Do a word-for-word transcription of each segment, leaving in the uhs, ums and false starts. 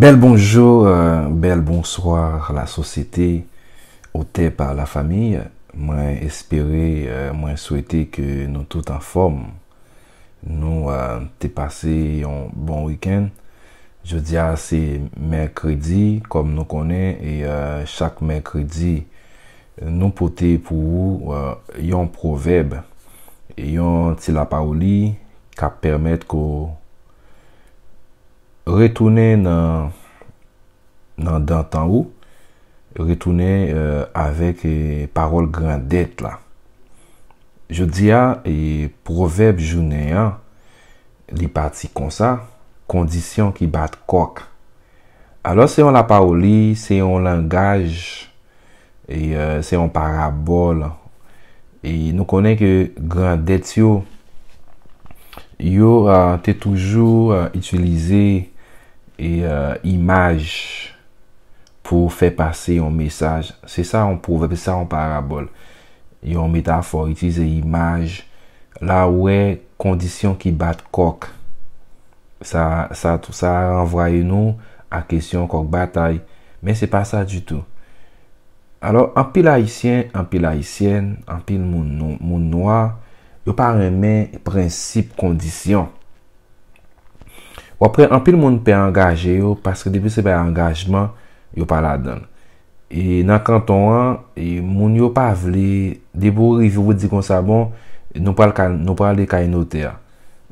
Bèl bonjou, euh, bèl bonswa la sosyete, otè pa la famiy. Mwen espere, euh, mwen swete ke nou tout anfòm. Nou, euh, te pase yon bon wikenn. Jodi a se mèkredi, kòm nou konnen, e, euh, chak mèkredi, nou pote pou ou, euh, yon pwovèb, yon ti lapawoli k ap pèmèt ke w retounen nan, nan dantan ou, retounen, euh, avèk, euh, pawòl grandèt la. Jodi a, e, pwovèb jounen an, li pati konsa, kondisyon ki bat kòk. Alò, se yon lapawoli, se yon langaj, e, euh, se yon parabòl. E nou konnen ke grandèt yo, yo, euh, te toujou, euh, itilize, e, euh, imaj pou fè pase yon mesaj. Se sa yon pwovèb, se sa yon parabòl. Yon metafò, itilize imaj. La ou wè kondisyon ki bat kòk. Sa, sa, sa ranvwaye nou a kesyon kòk batay. Men se pa sa ditou. Alò, anpil Ayisyen, anpil Ayisyèn, anpil moun, nou- moun nwa, yo pa renmen prensip kondisyon. W ap wè anpil moun pè angaje yo, paske depi se bay angajman, yo pa ladan l. E nan kanton an, e moun yo pa vle, depi w rive, w di konsa, bon, nou pral ka, nou prale kay notè a.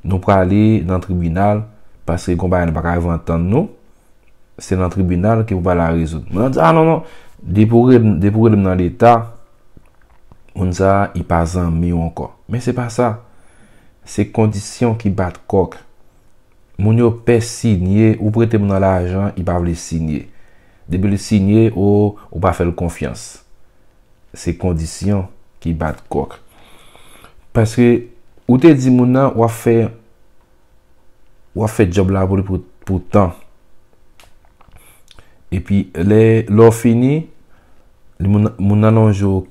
Nou prale nan tribinal, paske gon bagay nou pa ka rive antann nou, se nan tribinal ke pou bagay la rezoud. Moun nan di, ah non, non, depi w rele, depi w rele m nan leta, moun sa a, li pa zanmi w ankò. Men se pa sa. Se kondisyon ki bat kòk. Moun yo pè sinye, ou prete moun nan lajan, li pa vle sinye. Depi li sinye, ou, ou pa fè l konfyans. Se kondisyon ki bat kòk. Paske ou te di moun nan, w ap fè, w ap fè djòb la pou li pou, pou tan. Epi, lè, lè w fini, li moun, moun nan lonje w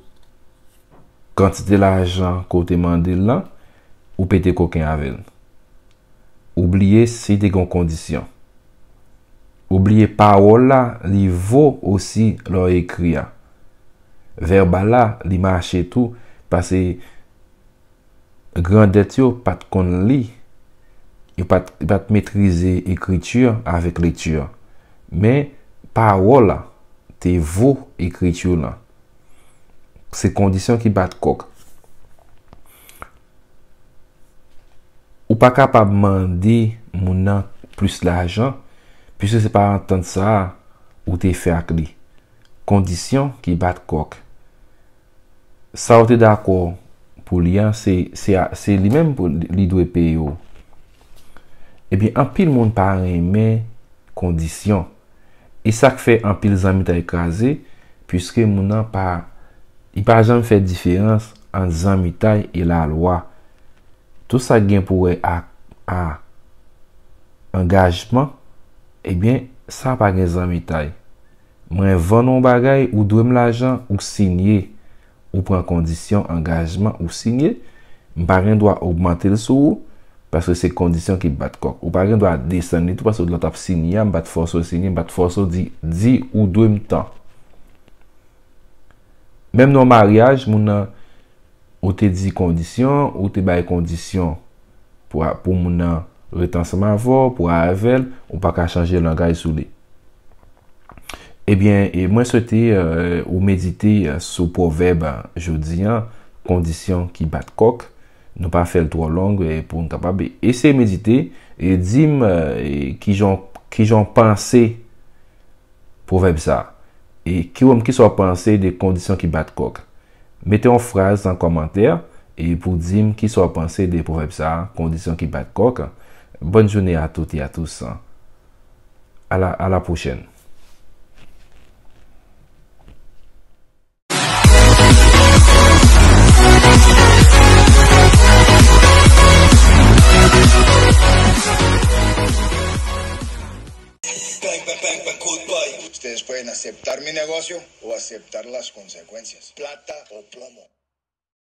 kantite lajan ke w te mande l lan, ou pete koken avè l. Ou bliye si te gen yon kondisyon. Ou bliye pawòl la, li vo osi lè w ekri a. Vèbal la, li mache tou, paske grandèt yo pa t konn li, yo pa t, yo pa t metrize ekriti avèk lekti. Men, pawòl la te vo ekriti lan. Se kondisyon ki bat kòk. Ou pa kapab mande moun nan plis lajan, piske se pa antant sa a ou te fè ak li. Kondisyon ki bat kòk. Sa w te dakò pou li an, se, se, se li menm pou li, li dwe peye w. Ebyen, anpil moun pa renmen kondisyon. E sa k fè anpil zanmitay kraze, piske moun nan pa, li pa janm fè diferans ant zanmitay e lalwa. Tout sa k gen pou wè ak, a, angajman, ebyen, sa pa gen zanmitay. Mwen vann ou yon bagay, ou dwe m lajan, ou sinye. Ou pran kondisyon angajman, ou sinye. M pa gen dwa ogmante l sou ou, paske se kondisyon ki bat kòk. Ou pa gen dwa desann li tou, paske lè w t ap sinye a, m pa t fòse w sinye, m pa t fòse w di, di ou dwe m tan. Menm nan yon maryaj, moun nan, ou te di kondisyon, ou te bay kondisyon pou, pou moun nan ret ansanm avè w, pou avè l, ou pa ka chanje langaj sou li. Ebyen, e mwen swete, euh, ou medite, euh, sou pwovèb, euh, jodi an, kondisyon ki bat kòk. Nou pa fè l twò long, e pou n kapab eseye medite, e di m, euh, e kijan, kijan w panse pwovèb sa a. E ki w menm, kisa w panse de kondisyon ki bat kòk? Mete yon fraz nan kòmantè e pou di m kisa w panse de pwovèb sa a, kondisyon ki bat kòk. Bonne journée à toutes et à tous. À la, à la prochaine. Ustedes pueden aceptar mi negocio o aceptar las consecuencias. Plata o plomo.